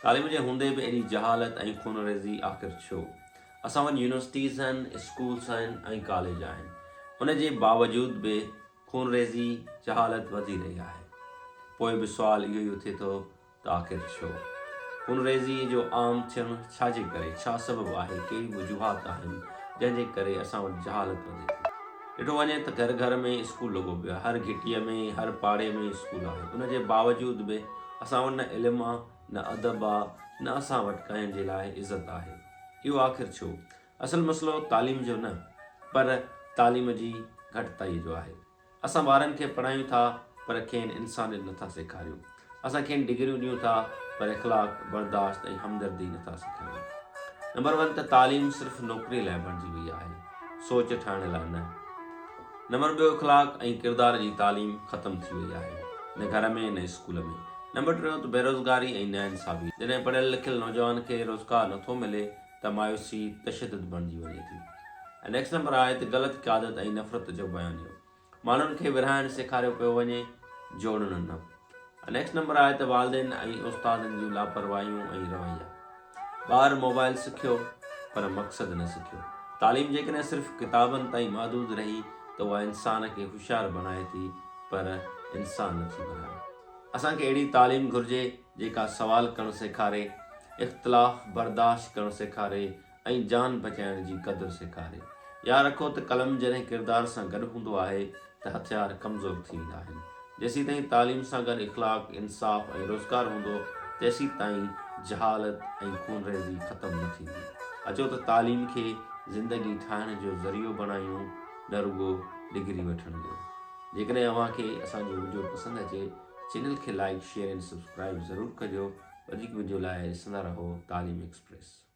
تعليم جي هوندي به ايڏي جهالت ۽ خونريزي آخر ڇو؟ اسان وٽ يونيورسٽيز آهن، اسڪولس آهن ۽ ڪاليج آهن، ان جي باوجود به خونريزي، جهالت وڌي رهي آهي. پوء به سوال اهو ئي اٿي ٿو ته آخر ڇو؟ خونريزيء جو عام ٿيڻ ڇا جي ڪري، ڇا سبب آهي، ڪهڙي وجوهات آهن، جنهن جي ڪري اسان وٽ جهالت وڌي ٿي؟ ڏٺو وڃي ته گهر گهر ۾ اسڪول لڳو پيو آهي، هر گهٽيء ۾، هر پاڙي ۾ اسڪول آهي، ان جي باوجود به اسان وٽ نه علم آ، نه ادب آ، نه اسان وٽ ڪنهن جي لاء عزت آهي. اهو آخر ڇو؟ اصل مسئلو تعليم جو نه پر تعليم جي گهٽتائيء جو آهي. اسان ٻارن کي پڙهايون ٿا پر کين انسانيت نٿا سيکاريون. اسان کين ڊگريون ڏيون ٿا پر اخلاق، برداشت ۽ همدردي نٿا سيکاريون. نمبر ون ته تعليم صرف نوڪريء لاء بڻجي وئي آهي، سوچ ٺاهڻ لاء نه. نمبر ٻيو اخلاق ۽ ڪردار جي تعليم ختم ٿي وئي آهي، نه گهر ۾ نه اسڪول ۾. نمبر ٽيون ته بيروزگاري ۽ ناانصافي، جڏهن پڙهيل لکيل نوجوان کي روزگار نٿو ملي ته مايوسي تشدد بڻجي وڃي ٿي. ۽ نيڪسٽ نمبر آهي ته غلط قيادت ۽ نفرت جو بيانيو، ماڻهن کي ورهائڻ سيکاريو پيو وڃي، جوڙڻ نه. ۽ نيڪسٽ نمبر آهي ته والدين ۽ استادن جون لاپرواهيون ۽ رويا. ٻار موبائل سکيو پر مقصد نه سکيو. تعليم جيڪڏهن صرف ڪتابن تائين محدود رهي ته اها انسان کي هوشيار بڻائي ٿي پر انسان نه ٿي بڻائي. اسان کي اهڙي تعليم گهرجي جيڪا سوال ڪرڻ سيکاري، اختلاف برداشت ڪرڻ سيکاري ۽ جان بچائڻ جي قدر سيکاري. ياد رکو ته قلم جڏهن ڪردار سان گڏ هوندو آهي ته هٿيار ڪمزور ٿي ويندا آهن. جيسيتائين تعليم سان گڏ اخلاق، انصاف ۽ روزگار هوندو تيسيتائين جهالت ۽ خونريزي ختم نه ٿيندي. اچو ته تعليم کي زندگي ٺاهڻ جو ذريعو بڻايون نه رڳو ڊگري وٺڻ جو. جيڪڏهن اوهان کي اسان جو وڊيو پسند اچي ته چينل کي لائيڪ، شيئر ۽ سبسڪرائيب ضرور ڪجو. وڌيڪ وڊيو لاء ڏسندا رهو تعليم ايڪسپريس.